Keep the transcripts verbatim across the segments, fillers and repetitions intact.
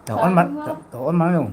Tao ăn mặn, tao, tao ăn mặn luôn.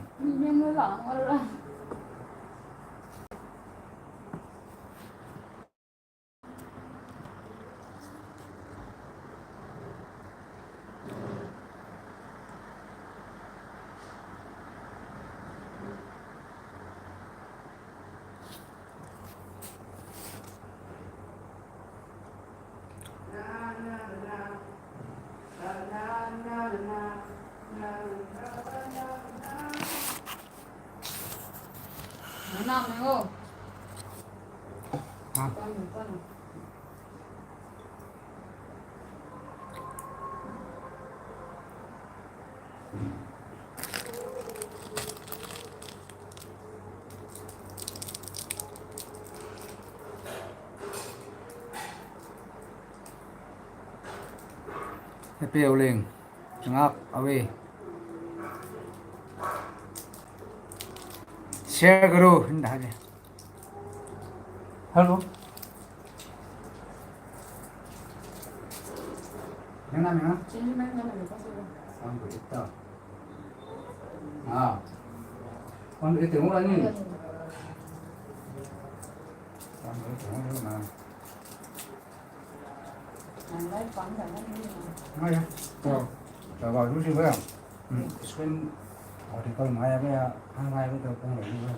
Happy Auleng. Ngak away. Share karo, hinda haje. Hello. Yang na, yang na? Ang kulit to. Ah. Ang kulit mo, ano yun? Ang kulit mo, ano na? Ngay á. Ờ. Rồi vào chút xíu với không? Ừ. Quên. Ờ, thì coi mai với, à, hai mai với tôi cũng là như vậy.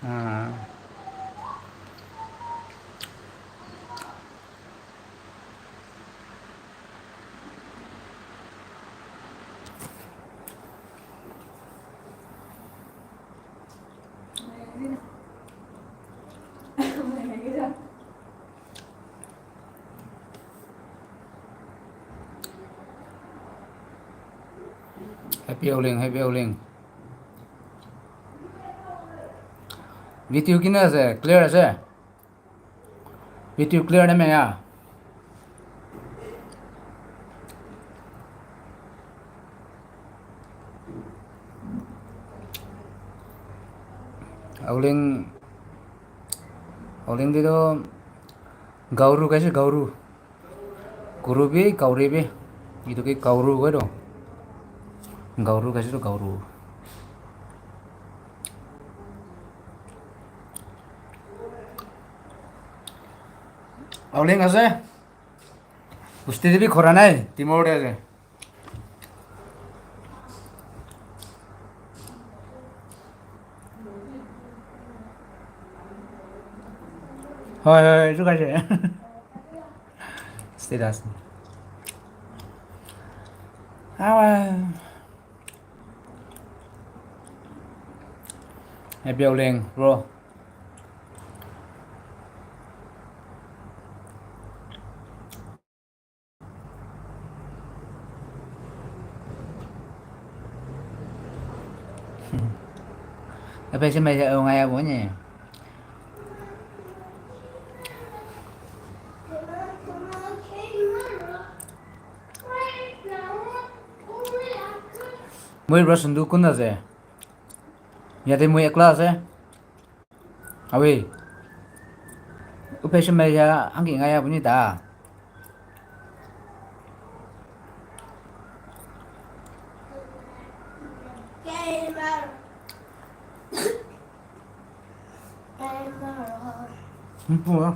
À. Happy Auleng, Happy Auleng. Video কেনে আছে? Clear আছে? Video clear নে বেয়া? Auleng, Auleng di to Gauru kaise, Gauru. Guru bi, Gauri bi. Itu ki Gauru koi to. Gauru kaise to Gauru. Auleng ase. Usti de bi khora nai, Timor de ase. Hoi, hoi, itu kaise. Status. Awa. Happy Auleng, bro. Apa sih, masa ngai apa ni? Moi bro, sundu kun ase. Yate moi ekla ase. Awe. Upe shimai ya, angki ngaya puni ta. Hmpu ah.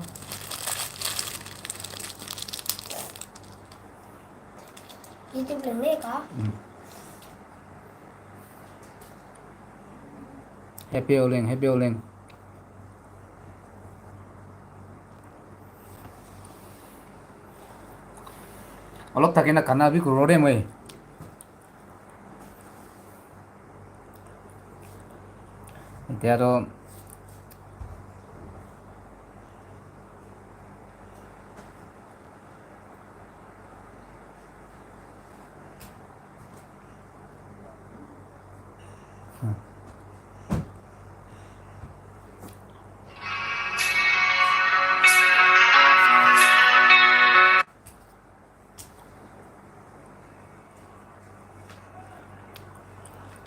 YouTube leng le ka? Mm. Happy Auleng, Happy Auleng. Olop thaki na khana bhi kuro de moi. Etiya to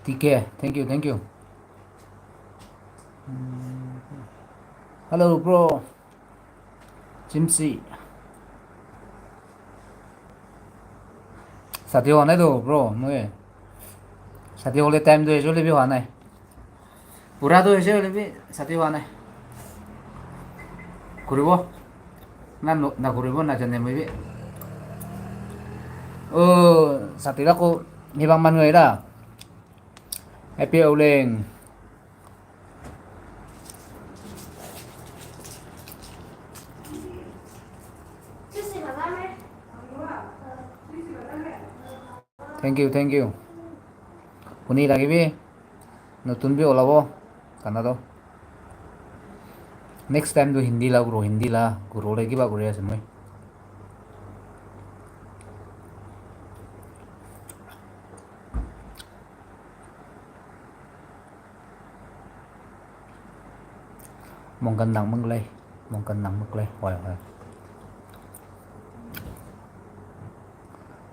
T K, thank you, thank you. Hello, bro. Jimsi. Sati hoa nai to, bro, moi. Sati hole time to ejole bi hoa nai. Pura to ejole bi sati hoa nai. Kuribo. Na, no, na kuribo na jane moi bi. Oh, sati lako hibang man ngai da. Happy Auleng. Thank you, thank you. Puni lagi bi, notun bi olabo, gana to. Next time to Hindi la guru, Hindi la guru le kiba guru ase moi. Mongkan nang menglei, mongkan nang menglei, hoi, hoi.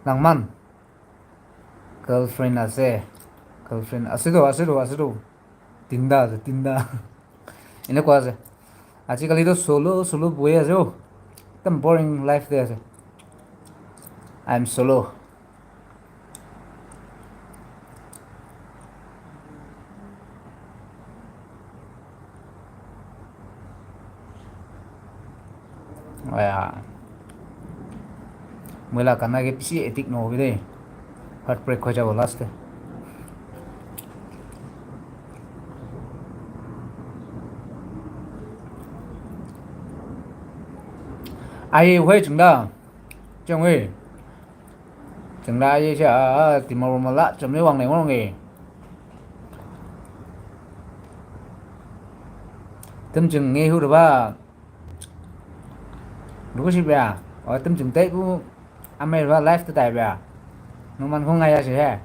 Nang man, girlfriend ase, girlfriend ase to, ase to, ase to. Tinta ase, tinta. Enekua ase. Ajikali to solo, solo bohi ase o. Ekdom boring life de ase. I am solo. Aya. Moi la gana ke bishi addict nahobi de. Heartbreak hoi jabo last te. Ai, hoi chungda. Chang hoi. Chungda ai cha, a, a, Timor mala cham le wang le wang e. Tem chung nge hu ba. Lu ko si bia. O tem chung tai bu. Amai ba life ta tai bia. No man ko ngai ya se he.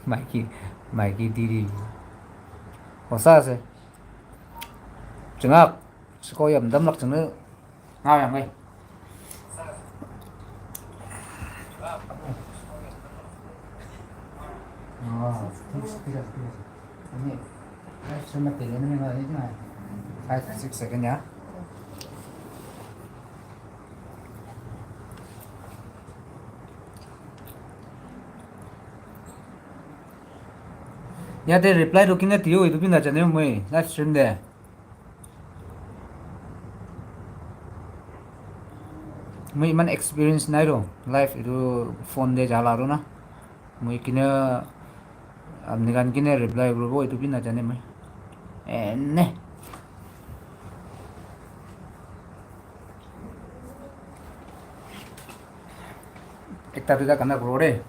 Mai ki, mai ki di di. Hosa se. Chungak. Siko yam dam lak chang le. Ngau yang ngai. Five to six second ya. Ya te reply to kine tiyo itu pina channel moi live stream de. Moi iman experience nai ro, live itu phone de jala ro na. Moi kine, apni khan kine reply kuribo itu bi najane moi. Ene. Ekta duita gana kuribo de.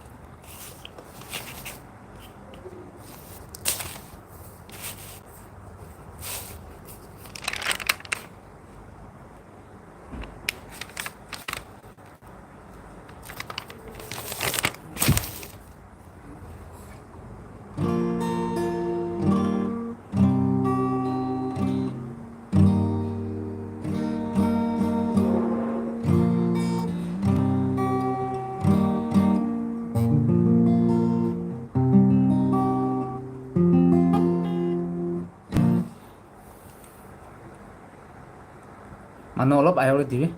Manu olop ahe ore dibi.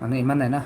Manu iman nai na.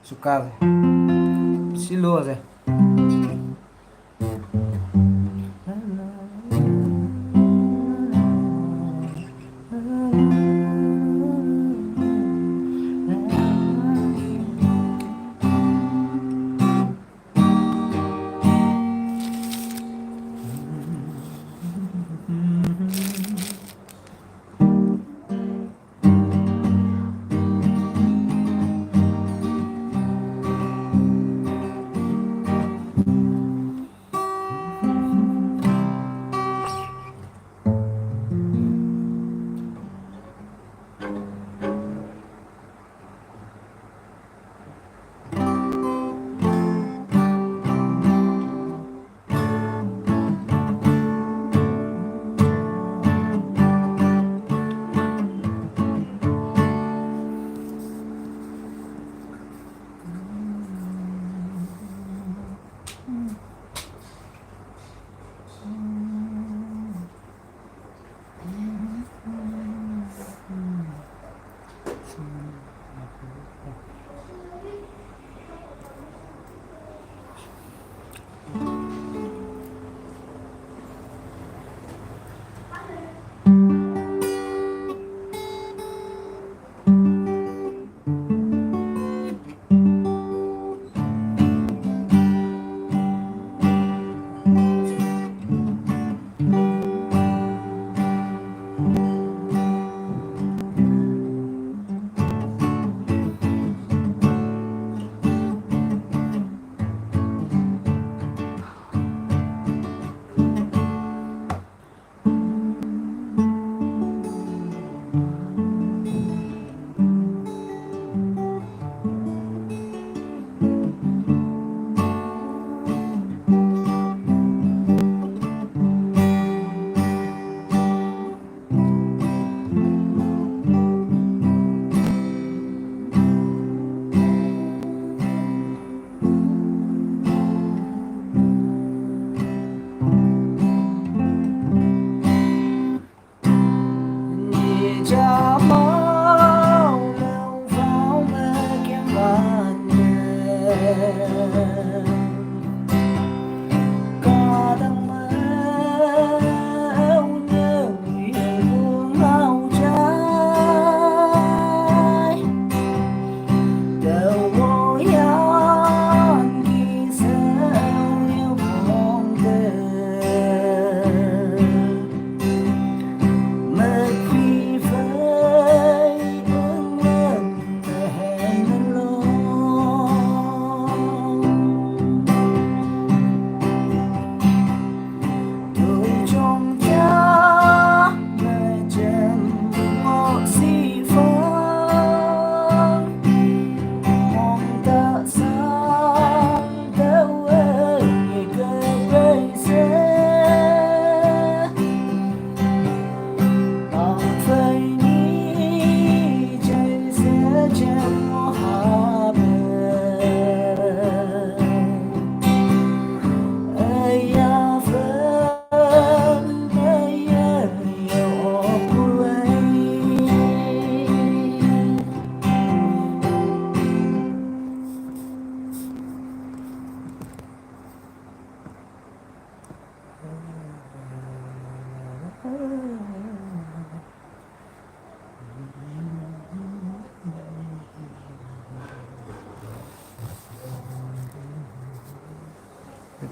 Suka ze. Si lu ze.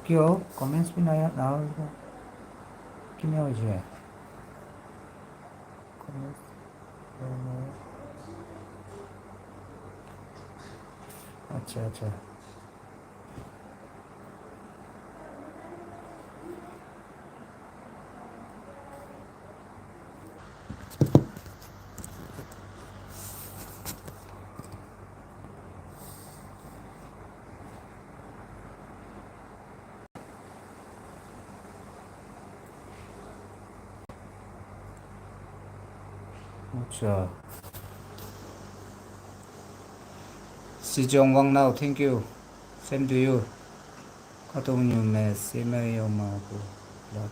Kyo, comments भी ना, ना हो तो क्या हो जाए? Comments। अच्छा, अच्छा। Acha. Sijong Wang Nau, thank you. Same to you. Katong nyu me si me yo ma ku la.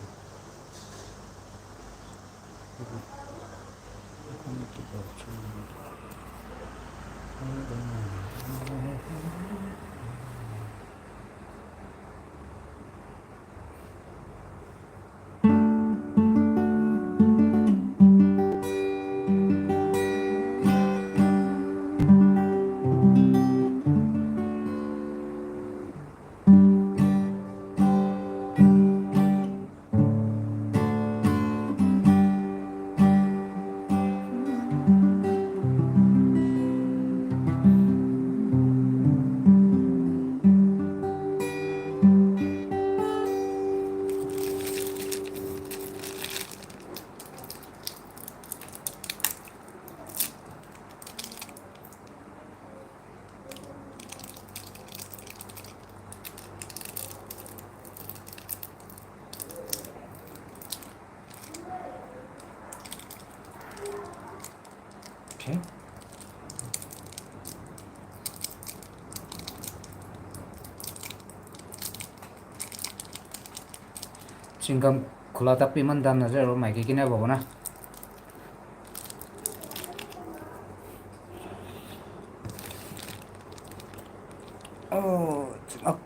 Chewing gum khula tak pi man dan na zero mai ke kine ba na. Oh, chewing gum.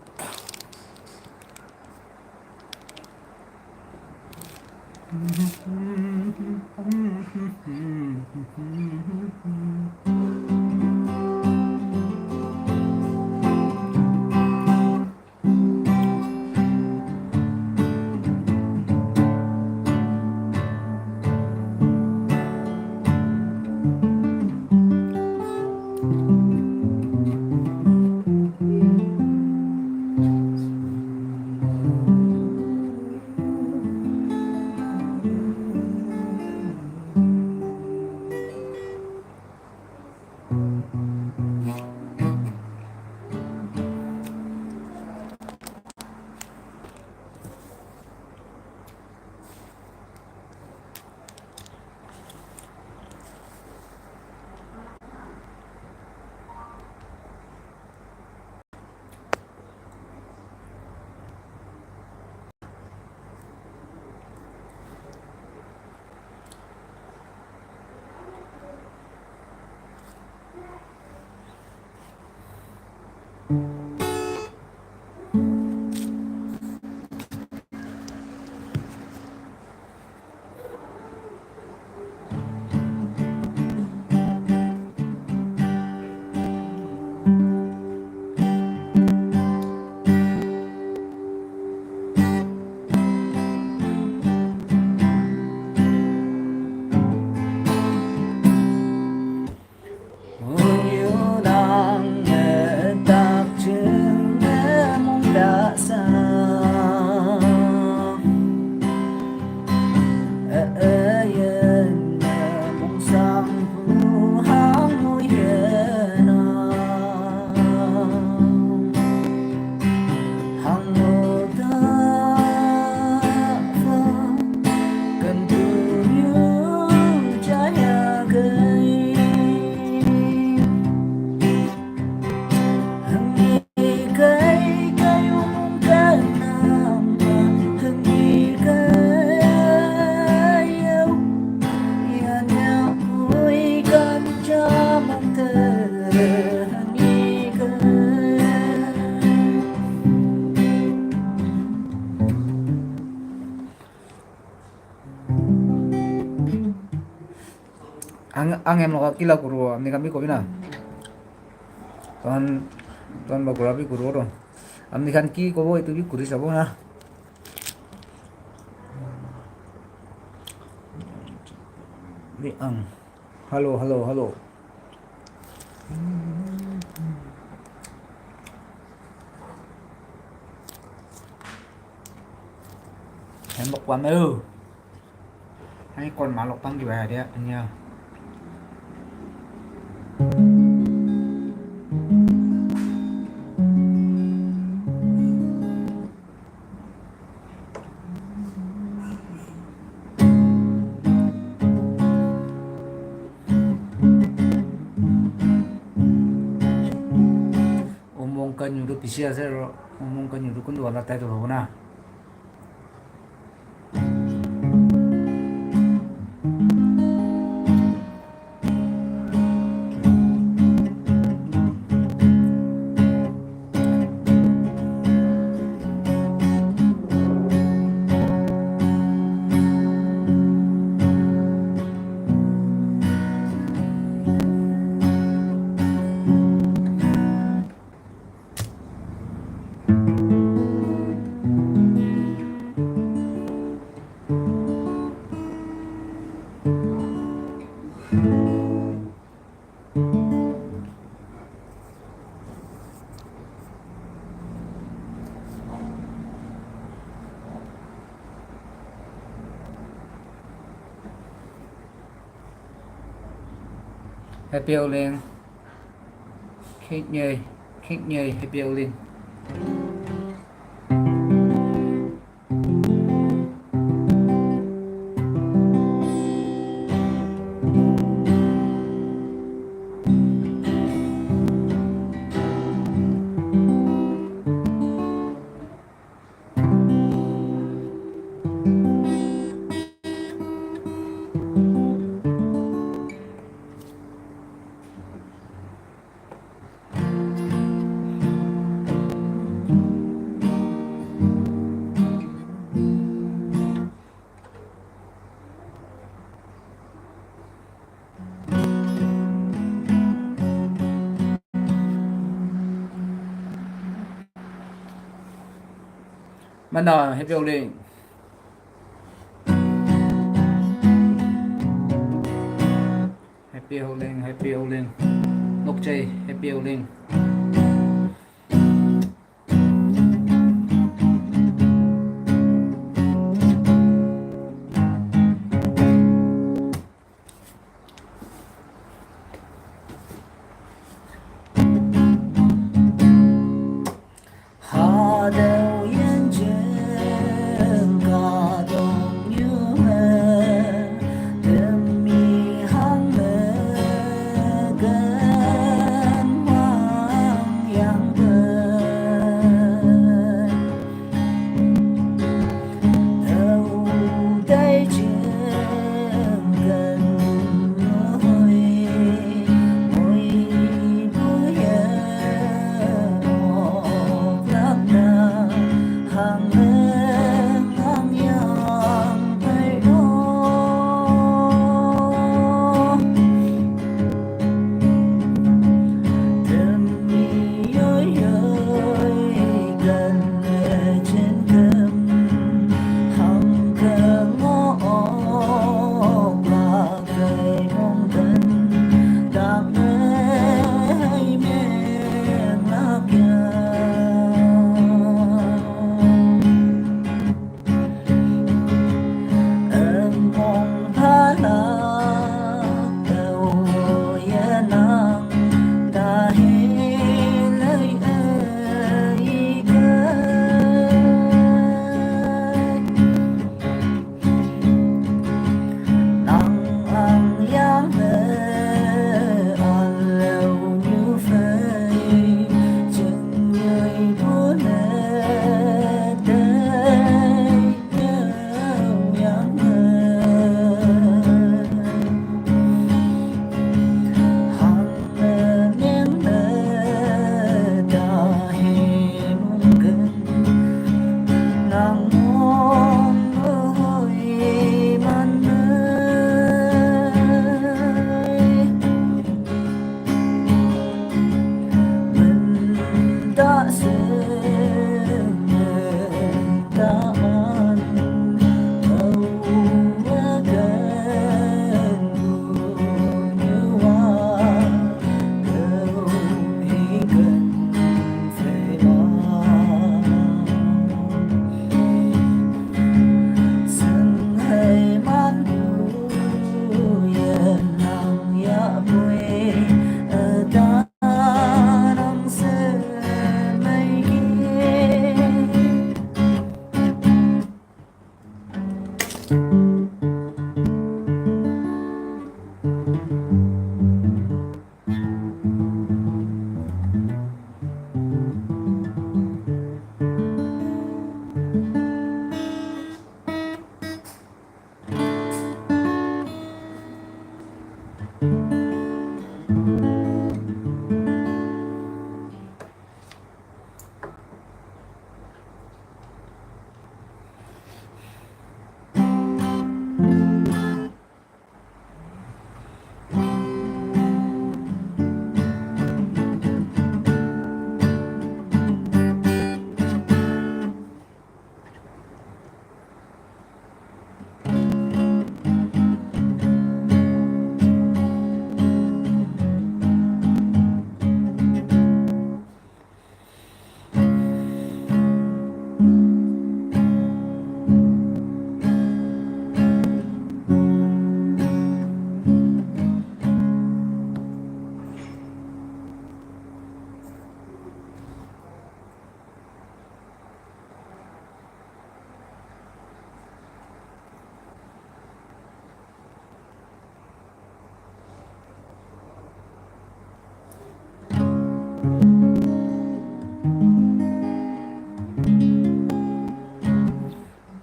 Ang, ang em lo ka kila kuru, amni kami ko bina. Tuan, tuan ba kura bi kuru ro. Amni kan ki ko bo itu bi kuri sabo na. Bi ang. Hello, hello, hello. Em bok wa meu. Hai kon ma lok pang ki ba dia nya. Umong ka nyu du pisia se ro, umong ka nyu du kun du ala tai tu ro na. Happy Howling. Khit nyei, khit nyei, Happy Howling. Mana, happy holing. Happy holing, happy holing. Nokchei, happy holing.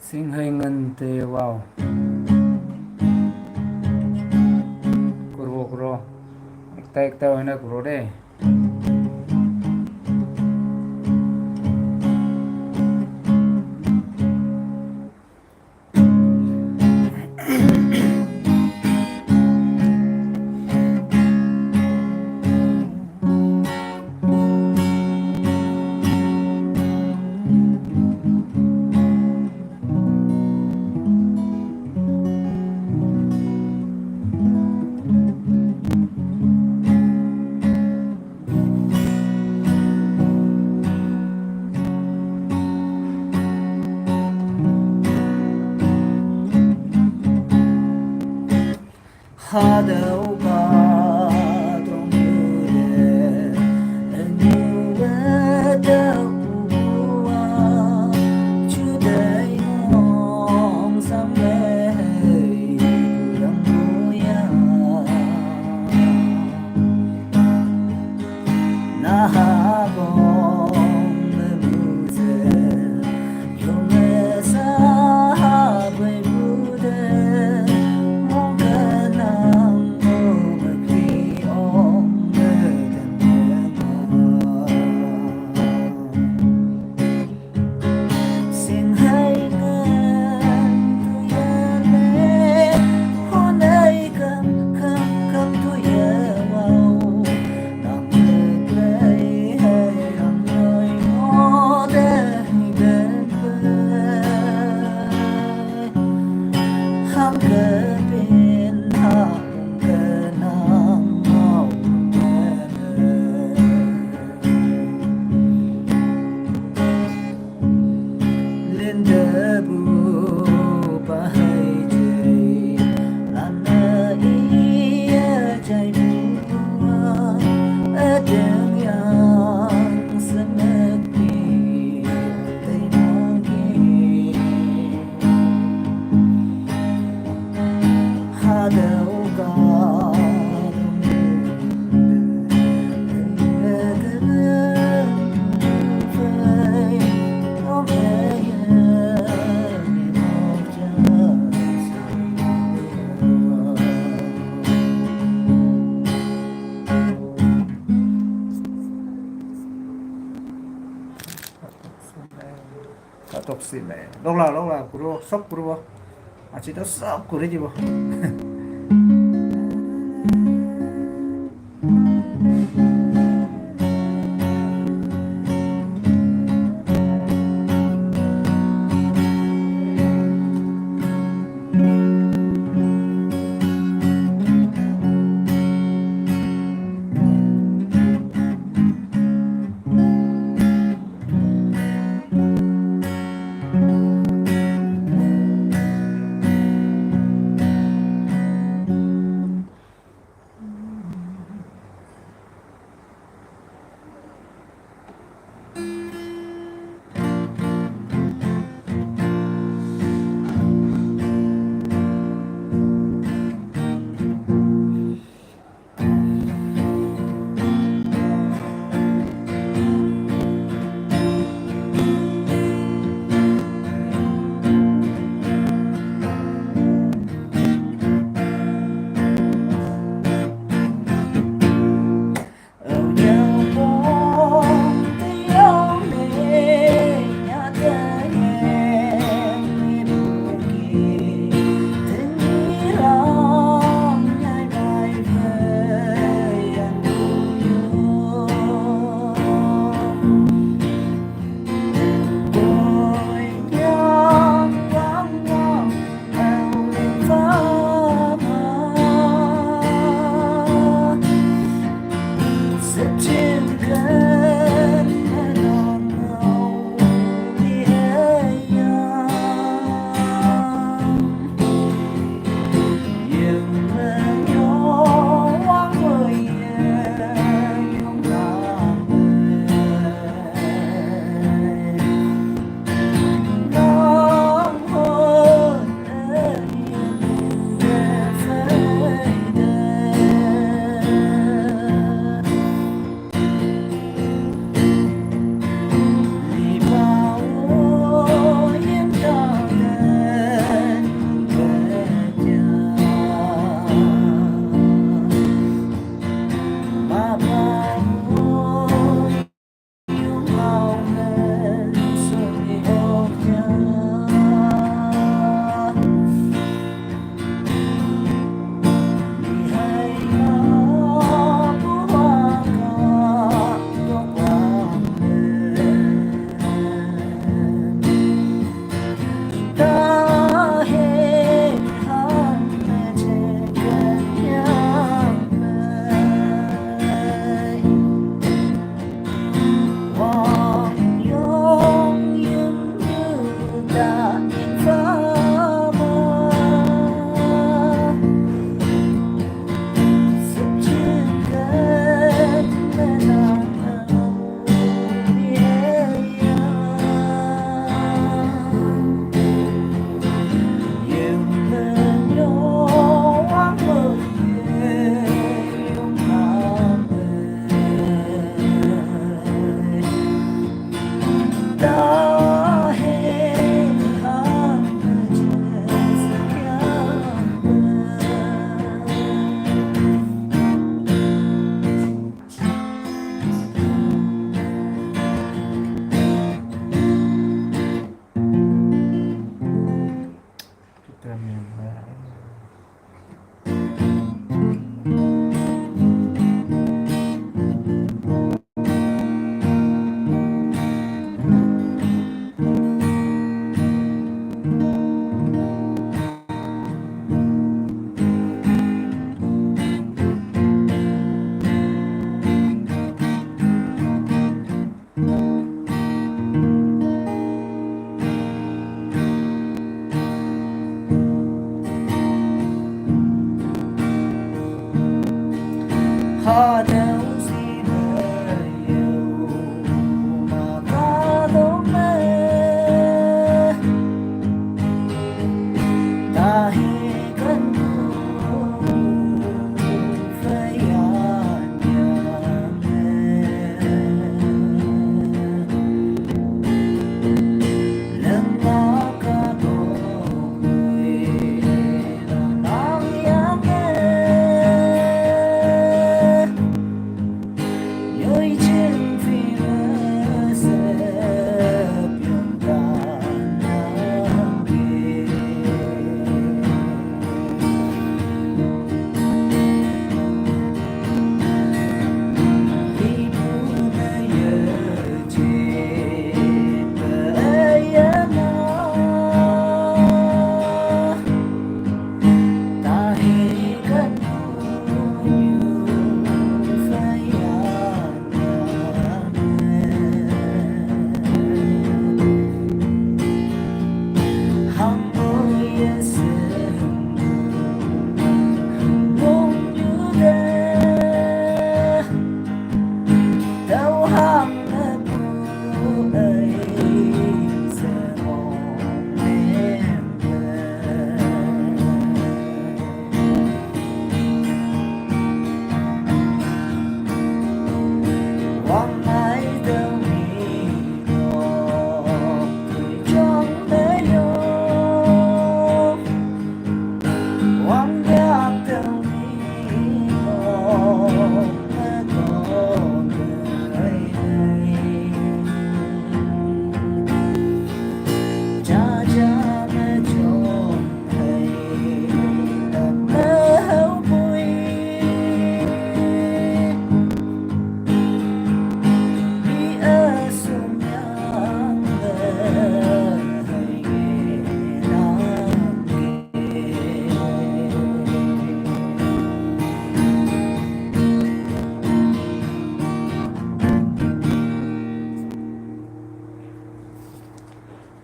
Singhei ngan te wow. Kuro kuro. Tek tek tek na kuro de. Ka tok si me. Lok la, lok la, kuro, sok kuro. Achi to sok kuro ji bo.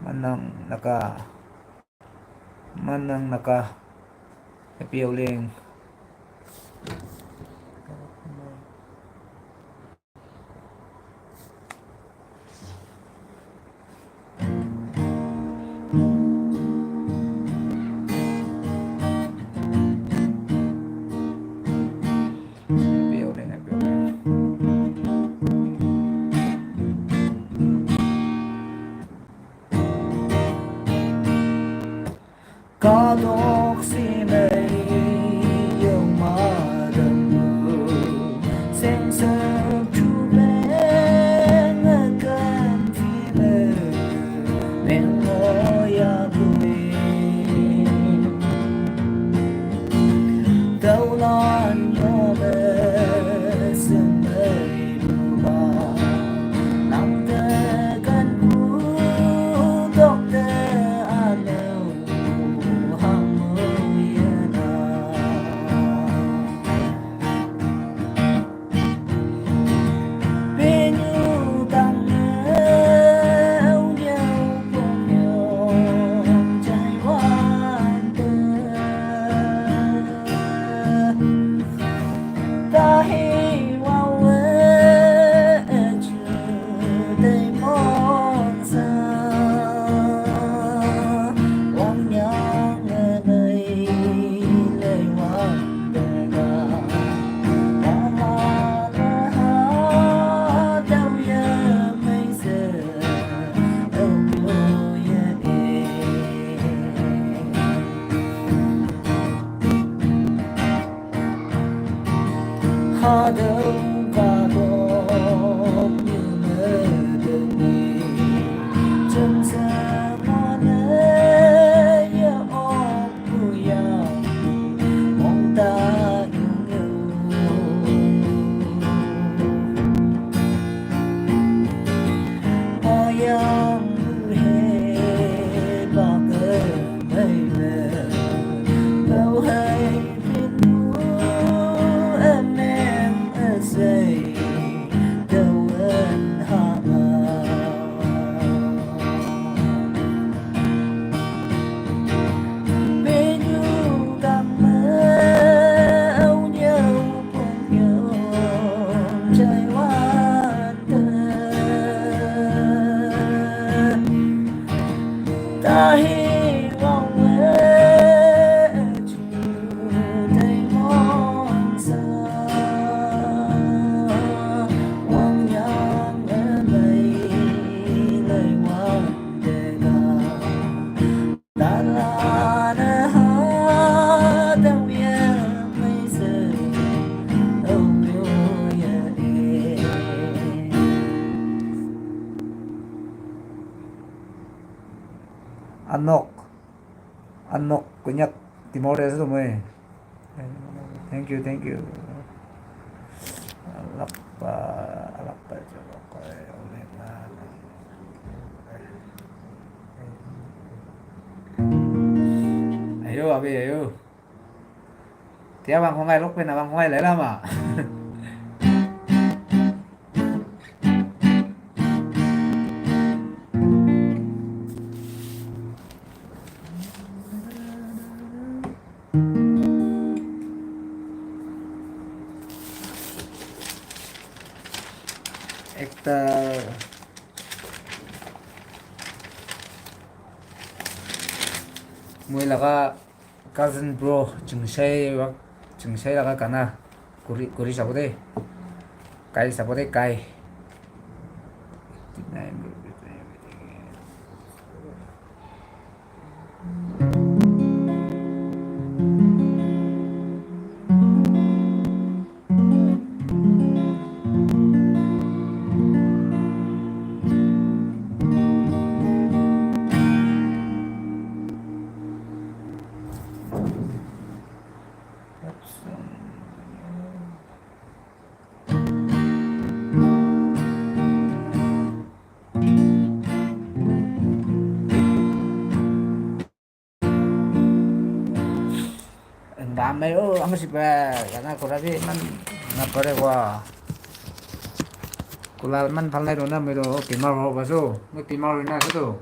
Manang naka, manang naka, appealing. Appealing, appealing. Ka dok si mei yong ma dam lu. Seng seng chu meng a kan ti mei. Meng mo ya bui. Tau lan yo me seng mei lu ba. Nang te kan ku dok te a leu. 那希望为主的梦想，汪洋的美丽泪光的高。 Anok, Anok, Konyak, Timor-Leste tu mui. Thank you, thank you. Alakpa, alakpa, alakpa. Ayo, abi, ayo. Tia bang kongai lok pen abang kongai lela ma. Ekta mui laga cousin bro, Chingsai wa, Chingsai laga gana kuri, kuri sabo de. Kai sabo de, kai. Dame o, ang sipa, yana kurabi man, na pare wa. Kulal man phalnai rona mero, pimar ho baso, mo pimar rona kato.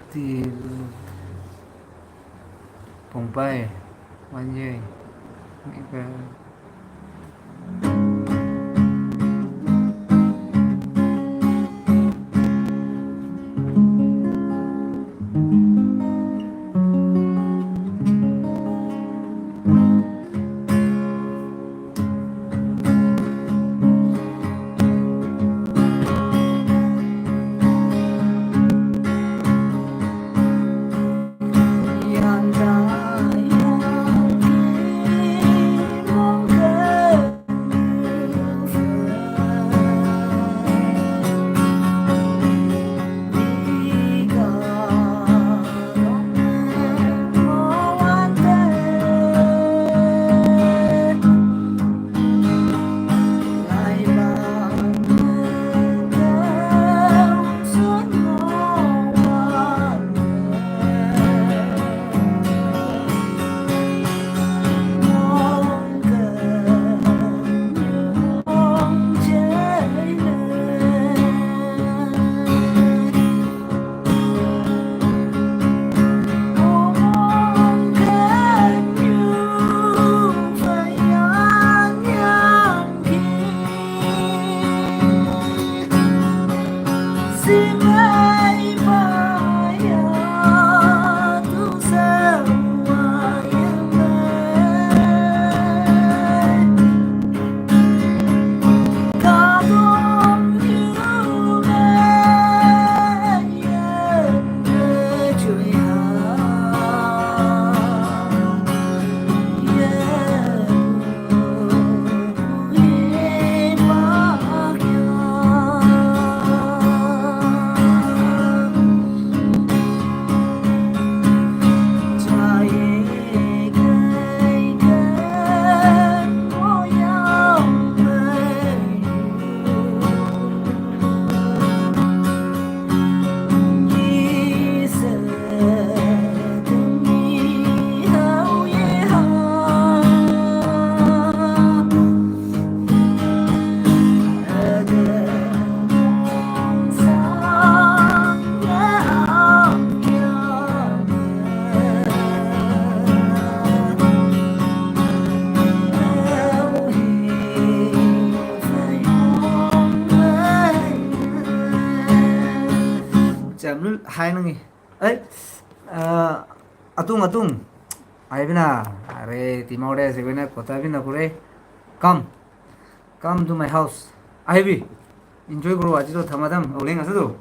Ti Pongpai, Wanyei, Mika. Hai nangi. Ai, ah, atung, atung. Ai bina, are, Timor de, sebena kota bina kure. Come, come to my house. Ai bi, enjoy kuro aji to thamadam, oleng asa to.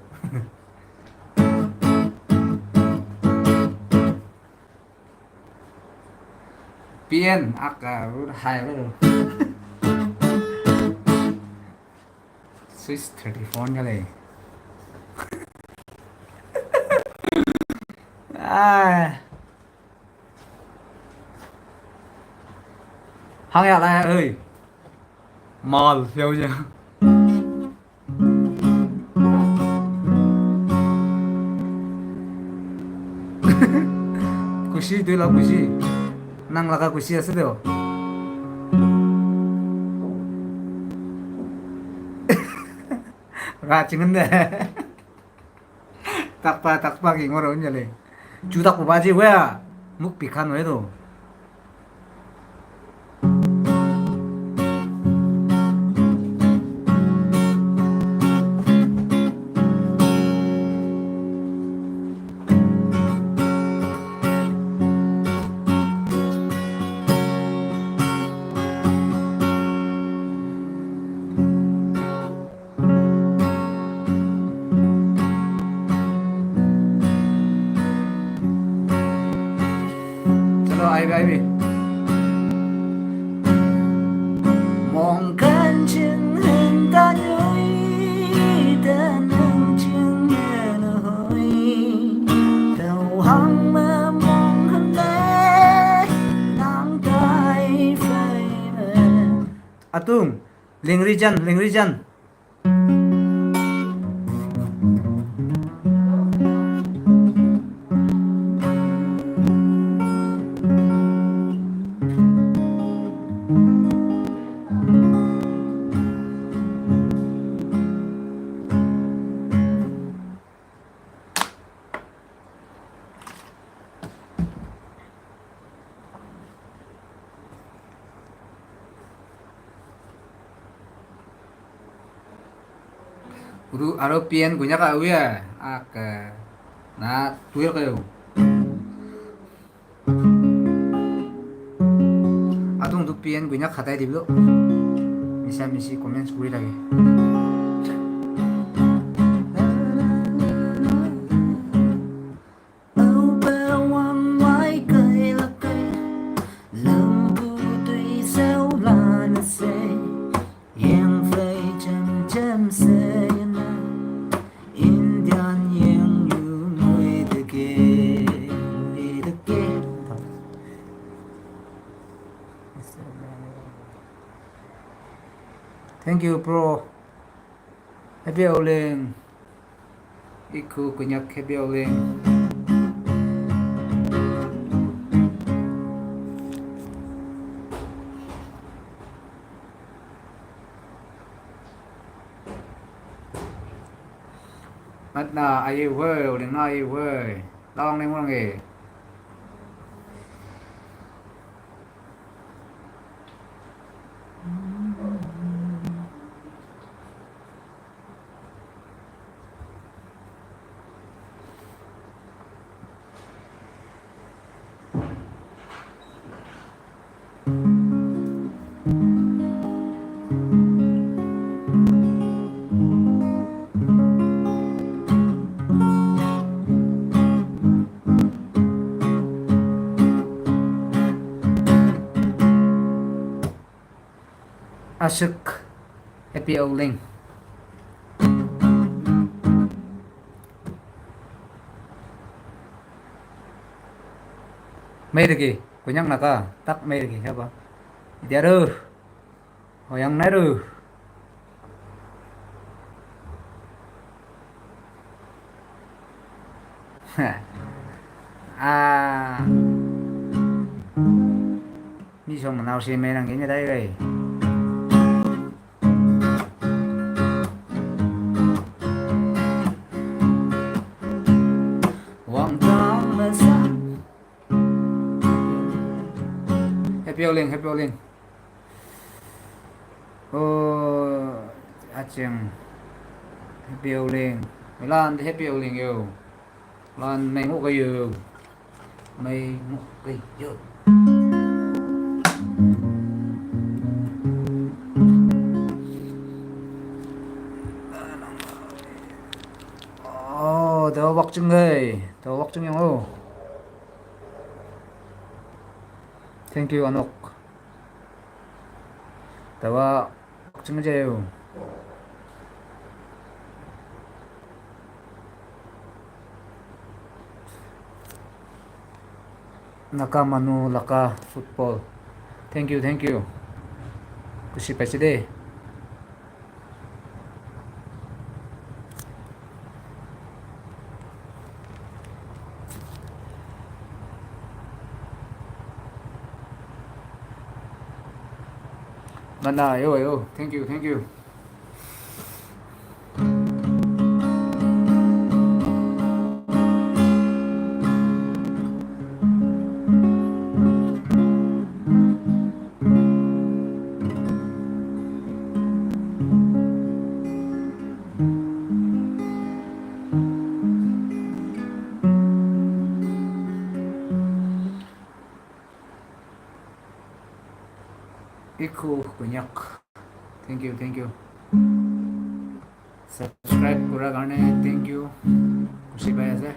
P N, aka, hai lo. Six thirty-four nya le. Ai. Hang ya lai ơi. Mal phiêu ya. Kusi tu lah kusi. Nang laka kusi asa tu. Ra cingen de. Takpa, takpa ki ngoro nya le. Jutak pa baji wea. Muk pikan we tu. Chalo, ai bi, ai bi. Mong kan ching hen ta nui, ta nang ching hen hoi. Tau hang ma mong hen le, nang tai fai me. Atung, lingri jan, lingri jan. Uru aro P N gunya ka uya. Aka. Na tuir kayo. Atung tu P N gunya khatai di blo. Misa misi comments kuri lagi. Thank you, bro. Happy Auleng. Iku kunyak happy Auleng. Matna aye woi, Auleng na aye woi. Lawang leng wang e. Asuk happy Auleng. Mai degi, kunyang naka, tak mai degi, siapa? Dia aduh, hoyang nai aduh. Ah. Ni song nau se me nang kenya dai gai. Wang tang me sang. Happy Auleng, happy Auleng. Oh, acheng. Happy Auleng. Milan happy Auleng yo. Lan mei nguk kayu. Mei nguk kayu. Oh, da wak ching hei. Da wak ching yang oh. Thank you, Anok. Tawa, ching jeu. Naka manu laka football. Thank you, thank you. Kusi paise de. Nana, ayo, ayo. Thank you, thank you. Ikhu Kunyak. Thank you, thank you. Subscribe kurar karne thank you. Kusi pai ase.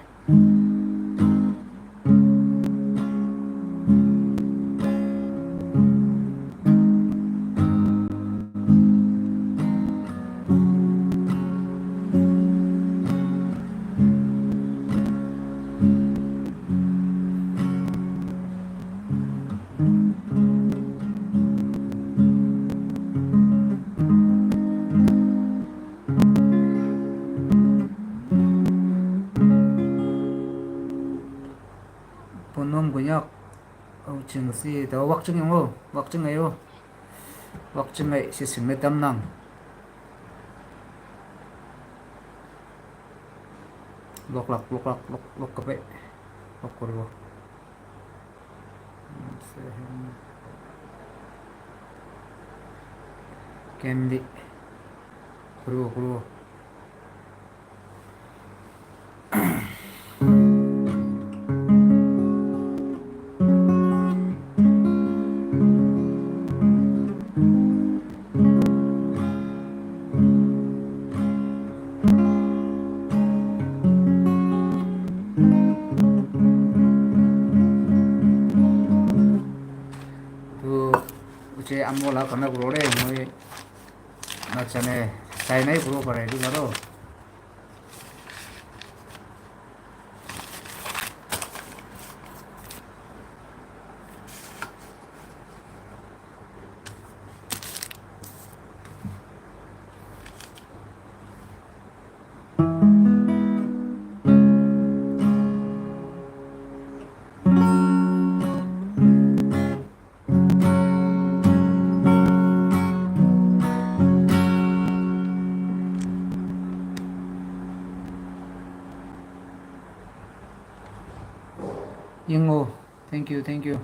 Ponom Gunyak. Oh, ching si, ta wak ching yang oh, wak ching ayo. Wak ching ai si sing le tam nang. Lok lak, lok lak, lok, lok kape. Lok kurwo. Candy. Kurwo, kurwo. Tu uche amo la kana kuro re, moi na chane, sai nai kuro pare, tu karo. Yingo, thank you, thank you.